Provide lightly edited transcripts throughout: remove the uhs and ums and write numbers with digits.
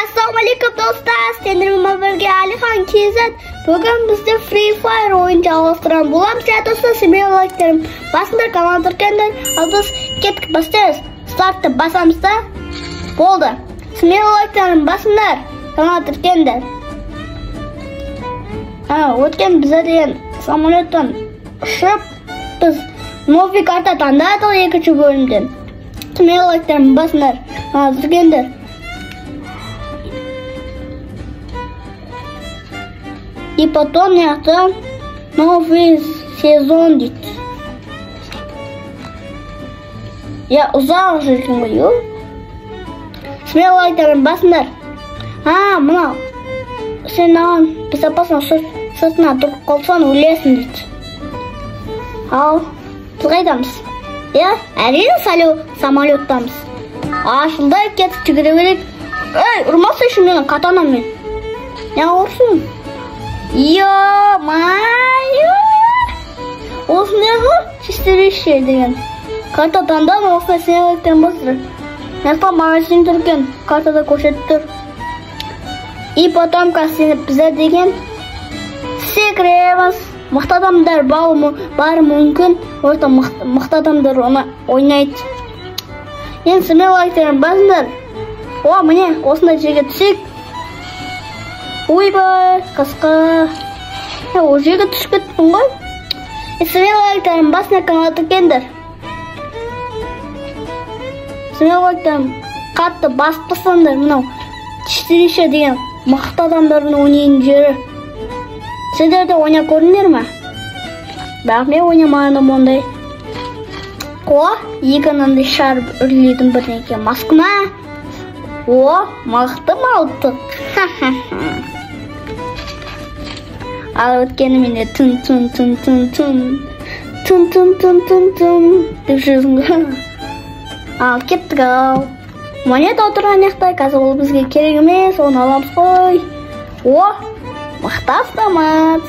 Ассалаумағалейкум достар, сендермен бірге Алихан KZ. Бүгін бізде Free Fire ойын жалғастырған боламыз. Иә достар, сендер лайктарым басыңдар, каналға тіркеліңдер. Ал біз кеттік, бастаймыз. Стартты басамыз да. Болды. Сендер лайктарым басыңдар, каналға тіркеліңдер. Өткен бізде деген самолеттен ұшып, біз новый карта таңдадық екінші бөлімден. Сендер лайктарым басыңдар, каналға тіркеліңдер. И потом это новый сезон дейді. Я ұзақ жүрген ғой. Смело лайктарын басыңдар. Мынау. Сен маған безопасно сыртына тұрып қалсаң өлесің дейді. Ал, біз қайдамыз? Иә, әрине самолеттамыз. Ашылды, кетіп жүгіре берейік. Ей, ұрмасайшы мені, катанаммен. Не ұрсын? Ё-моё! Осындай ғой, чистилище деген. Карта таңдадым, осындай сенеліктен бастыр. Мына магазин тұр екен, картада көрсетіп тұр. И потом бізде деген секіреміз. Мықты адамдар бар мүмкін, орта мықты адамдар оны ойнайды. Енді смело басыңдар. О, міне, осындай жерге түсейік. Ойбай, қасқа. Ол жерге түсіп кеттім ғой. Смело лайктарын басына, каналға тіркеліңдер. Смело лайктарын қатты басып тастаңдар. Мынау чистилище деген мықты адамдардың ойнайтын жері. Сендер де ойнап көрдіңдер ме? Бірақ мен ойнамадым ондай. О, екі мынандай шар үрлейтін бірдеңе. Маска ма? О, мықты малтық. Ал өткені менде тын тын тын тын тын тын тын тын тын тын деп жүрсің ғой. Ал кеттік ау. Монета отырған жақта, қазір ол бізге керек емес, оны аламыз қой. О, мықты автомат.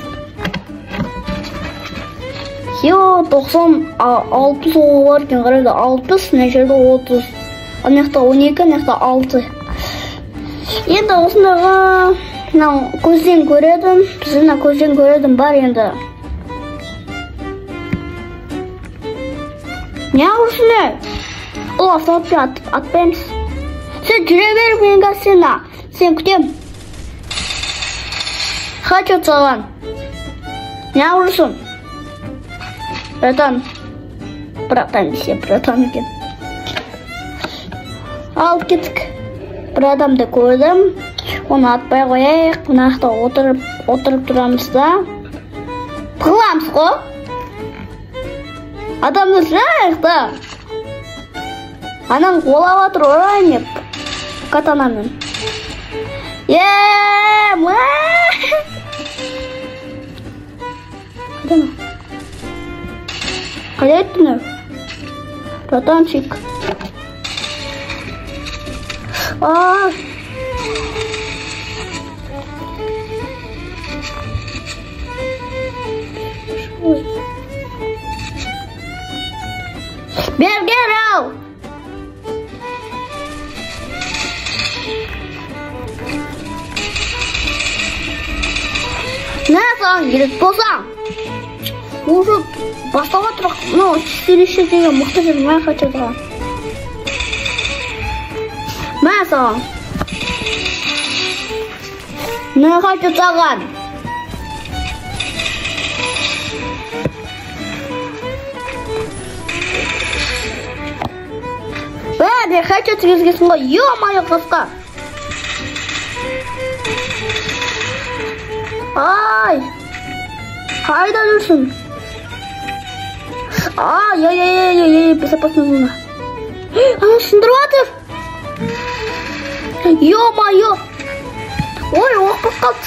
Йо, 90, 60 оғы бар екен, қараңдар, 60, мына жерде 30. Ана жақта 12, мына жақта 6. Енді осындайға мынау көзден көредім, біз мына көзден көредім бар енді. Не ұрсын е? Ол автоматпен атпаймыз. Сен жүре бер, мен қазір сені күтем. Хочу саған. Не ұрсын? Братан. Братан десе, братан екен. Ал кеттік. Бір адамды көрдім. Оны атпай қояйық. Мына жақта отырып тұрамыз да. Тығыламыз ғой. Адамды жайық та. Анан қолап отыр, ұрайын деп. Катанамен. Е-ма! Қайда еттің? Братанчик. Бергер ал! Мә саған керек болсаң. Уже бастап отыр, мынау чистилище деген мықты жер, мә хочу саған. Мә саған. Мә хочу саған. Бә, не хочу тігізгесің ғой, ё-моё, қасқа. Ай, қайда жүрсің? Ай, ай, ай, ай, ай, безопасная зона. Ана сындырып жатыр. Ё-моё. Ой, оқып қалды.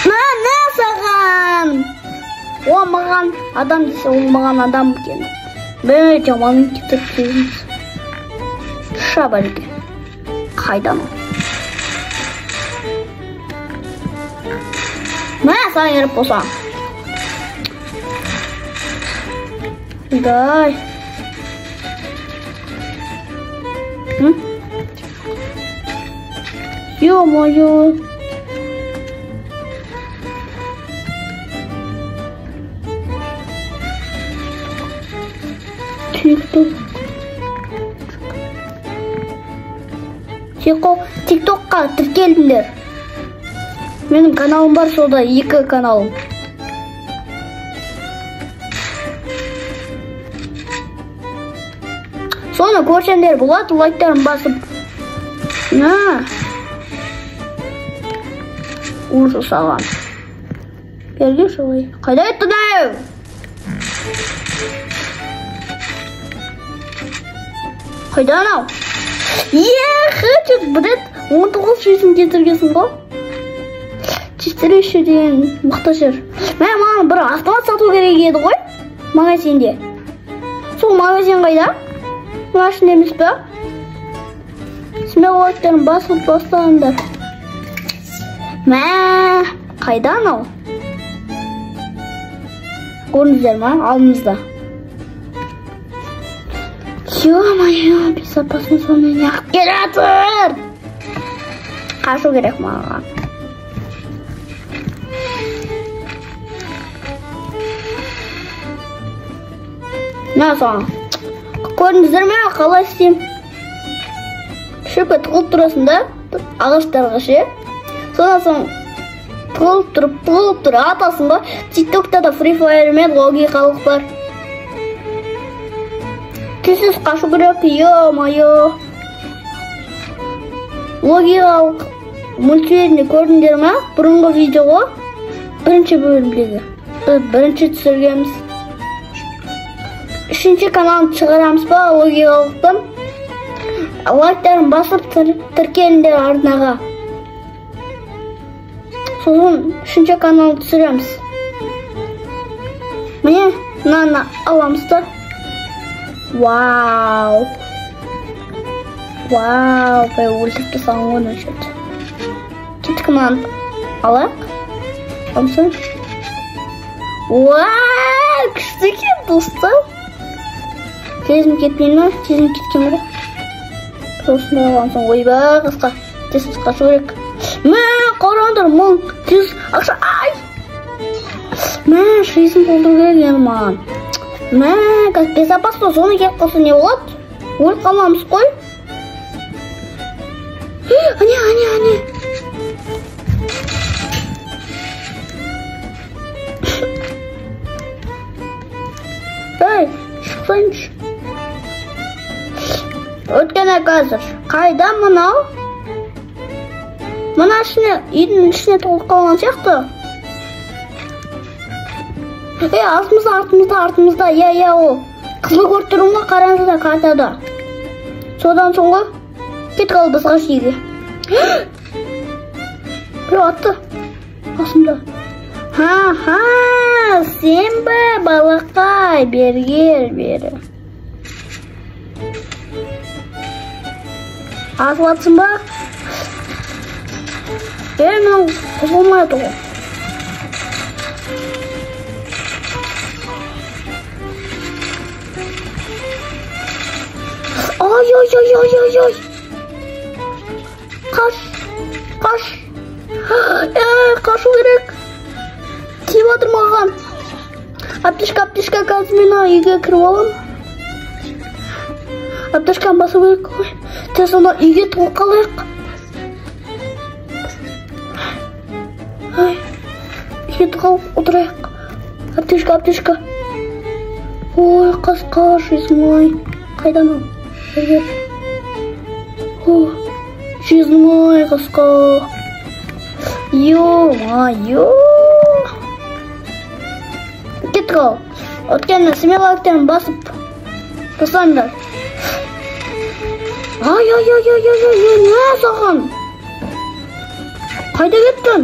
Мә, мә саған. О, маған адам десе, ол маған адам екен. Мә, жаман кетіп жүрміз. Шабалге. Қайдан ол? Мә, саған еріп болсаң. Дай. Ё-моё. Тикток. Тиктокқа тіркелдіңдер. Менің каналым бар, сонда 2 каналым. Соны көрсеңдер болады, лайктарын басып. На. Ужас саған. Бергеші ой. Қайда кетті мынау? Қайда анау? Е, бред, 19 жизнь кетіргенсің ғой. Чистилище деген мықты жер. Мә, маған бір автомат сату керек еді ғой магазинде. Сол магазин қайда? Мына ішінде емес пе? Смело лайктарын басып бастаңдар. Мә, қайда анау? Көрдіңіздер ма? Алдымызда. Ё-моё, безопасный зона неғып келатыр? Қашу керек маған. Мә саған. Көрдіңіздер ме, қалай істеймін? Шөпке тығылып тұрасың да, ағаштарға ше. Содан соң тығылып тұрып, тығылып тұрып атасың ғой. TikTok'та да Free Fire мен логикалық бар. Тез қашу керек, ё-моё. Логикалық мультфильмді көрдіңдер ме? Бұрынғы видео ғой. Бірінші бөлімдегі. Біз бірінші түсіргенбіз. Үшінші каналын шығарамыз ба логикалықтан? Лайктарын басып тіркеліңдер арнаға. Сосын үшінші каналын түсіреміз. Міне, мынаны аламыз да. Вау. Вау, бай өлтіріп тастаған ғой мына жерде. Кеттік, мынаны алайық. Алсаң. Вау, күшті екен, достар. Сезім кетпей ме? Сезім кеткен бірақ. Осындай болған соң, ойбай, қасқа. Тез қашу керек. Мә, қараңдар, 1100 ақша. Ай! Мә, жизнь болдыру керек енді маған. Мә, қазір безопасно зона келіп қалса не болады? Өліп қалмамыз қой. Әне, әне, әне. Ей, шықсайыншы. Өткені қазір. Қайда мынау? Мына ішіне, үйдің ішіне толып қалған сияқты. Ей, артымызда, артымызда, артымызда. Иә, иә, ол. Қызыл көріп тұрмын ғой, қараңыздар картада. Содан соң ғой, кет қалды басқа жерге. Біреу атты. Қасымда. Ха-ха, сен бе, балақай, бері кел, бері. Атылатсың ба? Ей, мынау қозғалмайды ғой. Ой, ой, ой, ой, ой, ой. Қаш, қаш. Ей, қашу керек. Тиіп жатыр маған. Аптечка, аптечка, қазір мен үйге кіріп аламын. Аптечканы басу керек қой. Тез ана үйге толып қалайық. Ай, үйге тығылып отырайық. Аптечка, аптечка. Ой, қасқа, жизнь. Қайдан ол? О, жизнь, қасқа. Ё-моё. Кеттік ал. Өткені смело басып тастаңдар. Ай, ай, ай, ай, ай, ай, не саған? Қайда кеттің?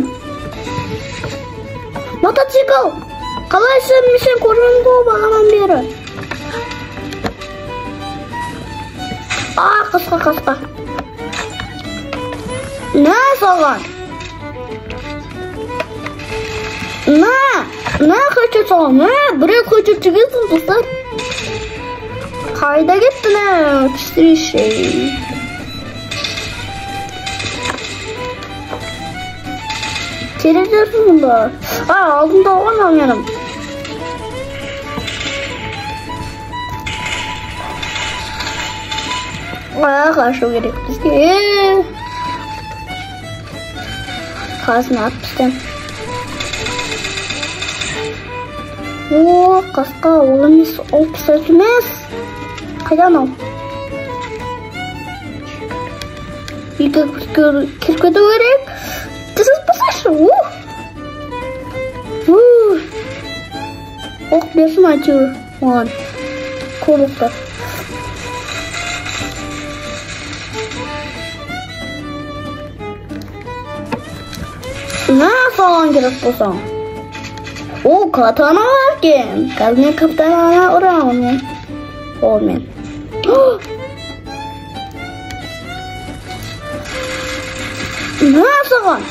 Мотоцикл! Қалайсың, мен сені көрмедім ғой бағанадан бері. А, қасқа, қасқа. Не саған? На, на хочу саған. На, бір рет хочу жігітсің, достар. Қайда кетті мынау? Чистейший. Серік жүрсің мұнда. Алдымда оған ал менің. Қашу керек бізге. Қасын атып тастаймын. О, қасқа, ол емес, ол пистолет емес. Қайда анау? Үйге кіріп кету керек. Тез басайшы. Оқ берсін әйтеуір маған. Көп оқтар. На, саған керек болсаң. О, катана бар екен. Қазір мен катананы ұрамын мен. Қолмен. На саған.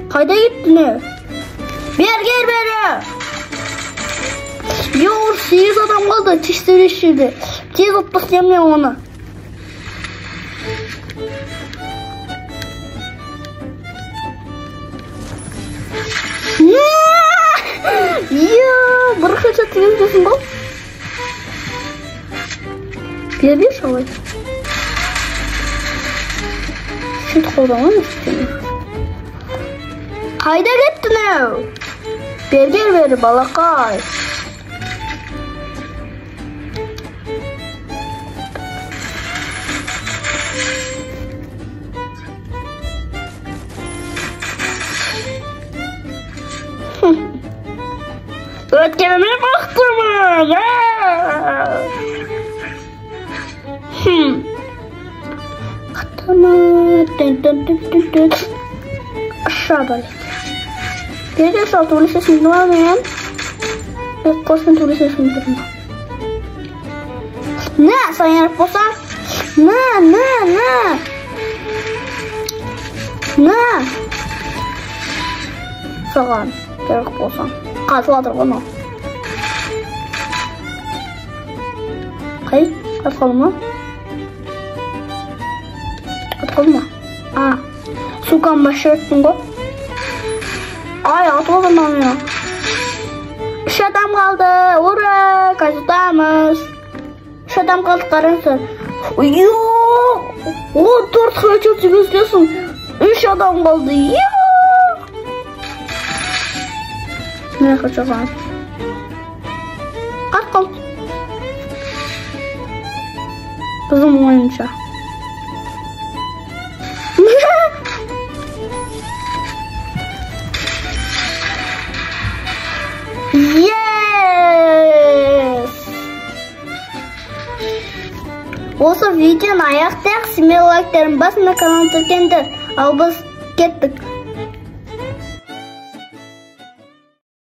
Қайда кетті не? Бер, кел бері. Йоу, 8 адам қалды. Тексеруші жерде. Тез отпасам мен оны. Бір хедшот тигізбесін бұл. Бер шалай. Щит қолданамыз. Қайда кеттің ау? Бергер бері, балақай. Өткені мен бақтымын. Қатама. Шабалет. Берге сал төбелесесің ба мен? Мен қоспен төбелесесің тұрма. На, саған керек болса. На, на, на. На. Саған керек болса. Қатып жатыр ғой мынау. Қай? Қатып қалды ма? Қатып қалды ма? Сукам басы өттің ғой. Ай, атып алды мынау мені. 3 адам қалды. Ура! Қазір ұтамыз. 3 адам қалды, қараңыздар. Йоо! О, 4 хедшот тигізгенсің. 3 адам қалды. Йоо! Не хочу вам. Қат қалды. Біздің ойынша. Yes! Осы видеоны аяқтайық. Сіздер лайктарын басыңдар, каналға тіркеліңдер. Ал біз кеттік.